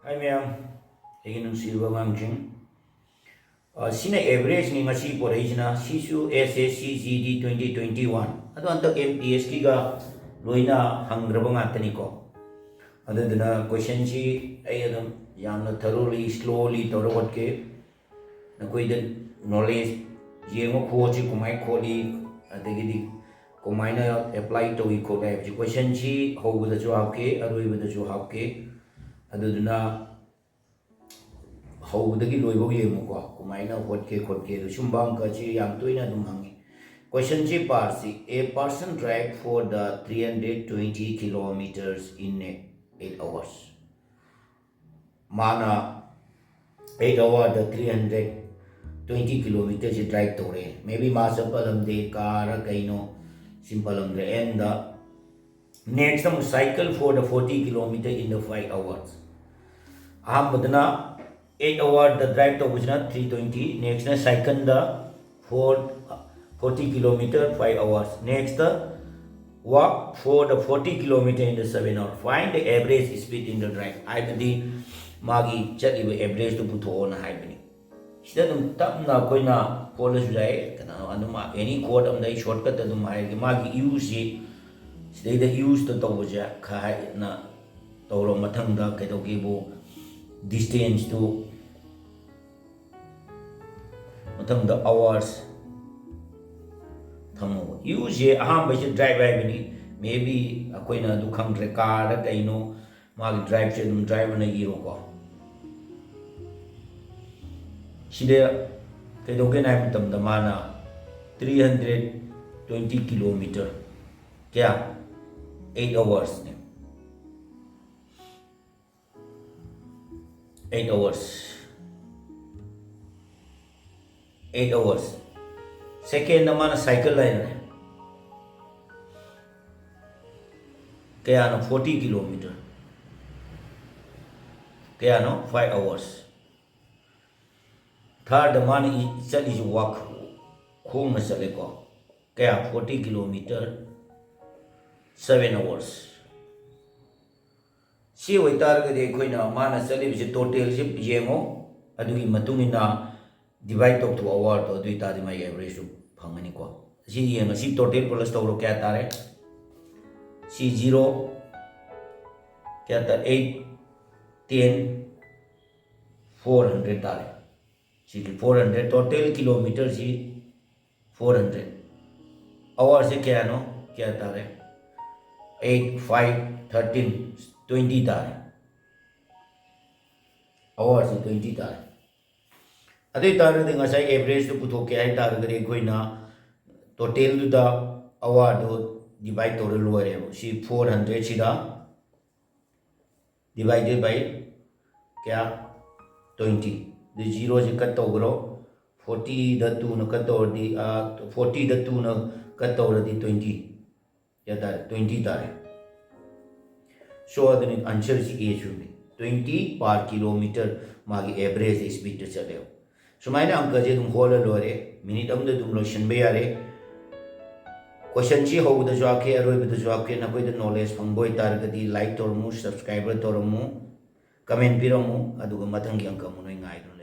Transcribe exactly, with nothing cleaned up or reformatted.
ꯍꯥꯏ ꯃꯌꯥꯝ, ꯑꯩꯒꯤ ꯅꯨꯡꯁꯤꯕ ꯑꯉꯥꯡꯁꯤꯡ, ꯑ, ꯁꯤꯅ average ꯅꯤ ꯉꯁꯤ ꯄꯣꯔꯛꯏꯁꯤꯅ꯫ ꯁꯤꯁꯨ S S C G D twenty twenty one, ꯑꯗꯣ ꯍꯟꯗꯛ M P S ꯀꯤꯒ ꯂꯣꯏꯅ ꯍꯪꯈ꯭ꯔꯕ ꯉꯥꯛꯇꯅꯤꯀꯣ꯫ ꯑꯗꯨꯗꯨꯅ question ꯁꯤ ꯑꯩ ꯑꯗꯨꯝ ꯌꯥꯝꯅ thoroughly, slowly ꯇꯧꯔ ꯍꯣꯠꯀꯦ꯫ ꯅꯈꯣꯏꯗ knowledge ꯌꯦꯡꯉꯣ, ꯈꯣꯠꯁꯤ ꯀꯃꯥꯏꯅ ꯈꯣꯠꯂꯤ, ꯑꯗꯒꯤꯗꯤ ꯀꯃꯥꯏꯅ apply ꯇꯧꯏ ꯈꯣꯠꯂꯤ ꯍꯥꯏꯕꯁꯤ꯫ Question ꯁꯤ ꯍꯧꯕꯗꯁꯨ ꯍꯥꯞꯀꯦ, ꯑꯔꯣꯏꯕꯗꯁꯨ ꯍꯥꯞꯀꯦ꯫ ꯑꯗꯨꯗꯨꯅ ꯍꯧꯕꯗꯒꯤ ꯂꯣꯏꯐꯥꯎ ꯌꯦꯡꯉꯨꯀꯣ, ꯀꯃꯥꯏꯅ ꯍꯣꯠꯀꯦ ꯈꯣꯠꯀꯦ꯫ ꯑꯗꯨ ꯁꯨꯝꯕ ꯑꯪꯀꯁꯤ ꯌꯥꯝ ꯇꯣꯏꯅ ꯑꯗꯨꯝ ꯍꯪꯉꯤ꯫ Question ꯁꯤ Parsi: A person drive for the three hundred twenty kilometers in eight hours꯫ ꯃꯥꯅ eight hour ꯗ three hundred twenty kilometer ꯁꯤ drive ꯇꯧꯔꯦ꯫ Maybe ꯃꯥ ꯆꯠꯄ ꯂꯝꯗꯦ, car ꯔ ꯀꯩꯅꯣ, ꯁꯤꯝꯄꯜ ꯂꯝꯗ꯫ And the next ꯑꯃꯨꯛ cycle for the forty kilometer in the five hours꯫ ꯑꯍꯥꯟꯕꯗꯅ eight hour the drive ꯇꯧꯕꯁꯤꯅ three twenty, next ꯅ cycle the four forty kilometer five hours, next walk for the forty kilometer in the seven hour, find the average speed in the drive꯫ ꯍꯥꯏꯕꯗꯤ ꯃꯥꯒꯤ ꯆꯠꯂꯤꯕ average two ꯄꯨꯊꯣꯛꯑꯣꯅ ꯍꯥꯏꯕꯅꯤ꯫ ꯁꯤꯗ ꯑꯗꯨꯝ ꯇꯞꯅ ꯑꯩꯈꯣꯏꯅ ꯈꯣꯠꯂꯁꯨ ꯌꯥꯏ, ꯀꯅꯥꯅꯣ ꯑꯗꯨꯝ any chord ꯑꯃꯗ ꯑꯩ shortcut ꯑꯗꯨꯝ ꯍꯥꯏꯔꯒꯦ꯫ ꯃꯥꯒꯤ use ꯁꯤ ꯁꯤꯗꯩꯗ use ꯇ ꯇꯧꯕꯁꯦ ꯈꯔ ꯍꯥꯏꯅ ꯇꯧꯔ ꯃꯊꯪꯗ ꯀꯩꯗꯧꯒꯦꯕꯨ, distance ꯇꯨ ꯃꯊꯪꯗ hours ꯊꯝꯃꯣꯕ꯫ Use ꯁꯦ ꯑꯍꯥꯟꯕꯩꯁꯦ drive ꯍꯥꯏꯕꯅꯤ꯫ Maybe ꯑꯩꯈꯣꯏꯅ ꯑꯗꯨ ꯈꯪꯗ꯭ꯔꯦ, car ꯔ ꯀꯩꯅꯣ, ꯃꯥꯒꯤ drive ꯁꯦ ꯑꯗꯨꯝ drive ꯑꯅ ꯏꯔꯣꯀꯣ꯫ ꯁꯤꯗ ꯀꯩꯗꯧꯒꯦꯅ ꯍꯥꯏꯕ ꯃꯇꯝꯗ ꯃꯥꯅ three hundred twenty kilometer, ꯀꯌꯥ? Eight hours ꯅꯦ꯫ Eight hours, eight hours꯫ Second ꯗ ꯃꯥꯅ cycle ꯍꯥꯏꯔꯦ꯫ ꯀꯌꯥꯅꯣ? Forty kilometer꯫ ꯀꯌꯥꯅꯣ? Five hours꯫ Third ꯗ ꯃꯥꯅ ꯏ-, ꯆꯠꯂꯤꯁꯤ walk, ꯈꯣꯡꯅ ꯆꯠꯂꯦꯀꯣ꯫ ꯀꯌꯥ? Forty kilometer, seven hours꯫ ꯁꯤ ꯑꯣꯏꯇꯥꯔꯒꯗꯤ ꯑꯩꯈꯣꯏꯅ ꯃꯥꯅ ꯆꯠꯂꯤꯕꯁꯤ ꯇꯣꯇꯦꯜꯁꯤ ꯌꯦꯡꯉꯣ, ꯑꯗꯨꯒꯤ ꯃꯇꯨꯡ ꯏꯟꯅ ꯗꯤꯚꯥꯏꯠ ꯇꯧꯊꯣꯛ ꯑꯋꯥꯔꯗꯣ, ꯑꯗꯨ ꯑꯣꯏꯇꯥꯔꯗꯤ ꯃꯥꯒꯤ ꯑꯦꯚꯔꯦꯖꯇꯨ ꯐꯪꯒꯅꯤꯀꯣ꯫ ꯑꯁꯤ ꯌꯦꯡꯉ, ꯁꯤ ꯇꯣꯇꯦꯜ ꯄ꯭ꯂꯁ ꯇꯧꯔꯣ, ꯀꯌꯥ ꯇꯥꯔꯦ? ꯁꯤ ꯖꯤꯔꯣ, ꯀꯌꯥ ꯇꯥꯔꯦ? ꯑꯩꯠ, ꯇꯦꯟ, ꯐꯣꯔ ꯍꯟꯗ꯭ꯔꯦꯠ ꯇꯥꯔꯦ꯫ ꯁꯤꯒꯤ ꯐꯣꯔ ꯍꯟꯗ꯭ꯔꯦꯠ, ꯇꯣꯇꯦꯜ ꯀꯤꯂꯣꯃꯤꯇꯔꯁꯤ ꯐꯣꯔ ꯍꯟꯗ꯭ꯔꯦꯠ꯫ ꯑꯋꯥꯔꯁꯦ ꯀꯌꯥꯅꯣ? ꯀꯌꯥ ꯇꯥꯔꯦ? ꯑꯩꯠ, ꯐꯥꯏꯚ, ꯊꯥꯔꯇꯤꯟ, ꯇ꯭ꯋꯦꯟꯇꯤ ꯇꯥꯔꯦ꯫ ꯑꯋꯥꯔꯁꯤ ꯇ꯭ꯋꯦꯟꯇꯤ ꯇꯥꯔꯦ꯫ ꯑꯗꯨ ꯑꯣꯏꯇꯥꯔꯒꯗꯤ ꯉꯁꯥꯏ ꯑꯦꯚꯔꯦꯖꯇꯨ ꯄꯨꯊꯣꯛꯀꯦ ꯍꯥꯏ ꯇꯥꯔꯒꯗꯤ ꯑꯩꯈꯣꯏꯅ ꯇꯣꯇꯦꯜꯗꯨꯗ ꯑꯋꯥꯔꯗꯨ ꯗꯤꯚꯥꯏꯠ ꯇꯧꯔ ꯂꯣꯏꯔꯦꯕ꯫ ꯁꯤ ꯐꯣꯔ ꯍꯟꯗ꯭ꯔꯦꯠꯁꯤꯗ ꯗꯤꯚꯥꯏꯗꯦꯠ ꯕꯥꯏ ꯀꯌꯥ? ꯇ꯭ꯋꯦꯟꯇꯤ꯫ ꯑꯗꯨ ꯖꯤꯔꯣꯁꯦ ꯀꯠ ꯇꯧꯈ꯭ꯔꯣ꯫ ꯐꯣꯔꯇꯤꯗ ꯇꯨꯅ ꯀꯠ ꯇꯧꯔꯗꯤ, ꯐꯣꯔꯇꯤꯗ ꯇꯨꯅ ꯀꯠ ꯇꯧꯔꯗꯤ ꯇ꯭ꯋꯦꯟꯇꯤ ꯀꯌꯥ ꯇꯥꯔꯦ? ꯇ꯭ꯋꯦꯟꯇꯤ ꯇꯥꯔꯦ꯫ ꯁꯣ ꯑꯗꯨꯅꯤ ꯑꯟꯁꯔꯁꯤ ꯑꯦ ꯆꯨꯝꯃꯤ꯫ ꯇ꯭ꯋꯦꯟꯇꯤ ꯄꯥꯔ ꯀꯤꯂꯣꯃꯤꯇꯔ ꯃꯥꯒꯤ ꯑꯦꯚꯔꯦꯖ ꯁ꯭ꯄꯤꯠꯇ ꯆꯠꯂꯦꯕ꯫ ꯁꯨꯃꯥꯏꯅ ꯑꯪꯀꯁꯦ ꯑꯗꯨꯝ ꯍꯣꯜꯂ ꯂꯣꯏꯔꯦ, ꯃꯤꯅꯤꯠ ꯑꯃꯗ ꯑꯗꯨꯝ ꯂꯣꯏꯁꯤꯟꯕ ꯌꯥꯔꯦ꯫ ꯀꯣꯏꯁꯟꯁꯤ ꯍꯧꯕꯗꯁꯨ ꯍꯥꯞꯀꯦ, ꯑꯔꯣꯏꯕꯗꯁꯨ ꯍꯥꯞꯀꯦ꯫ ꯅꯈꯣꯏꯗ ꯅꯣꯂꯦꯖ ꯐꯪꯕ ꯑꯣꯏꯇꯥꯔꯒꯗꯤ ꯂꯥꯏꯛ ꯇꯧꯔꯝꯃꯨ, ꯁꯕꯁꯀ꯭ꯔꯥꯏꯕꯔ ꯇꯧꯔꯝꯃꯨ, ꯀꯃꯦꯟ ꯄꯤꯔꯝꯃꯨ, ꯑꯗꯨꯒ ꯃꯊꯪꯒꯤ ꯑꯪꯀ ꯑꯃꯨꯛ ꯅꯣꯏ ꯉꯥꯏꯗꯨꯅ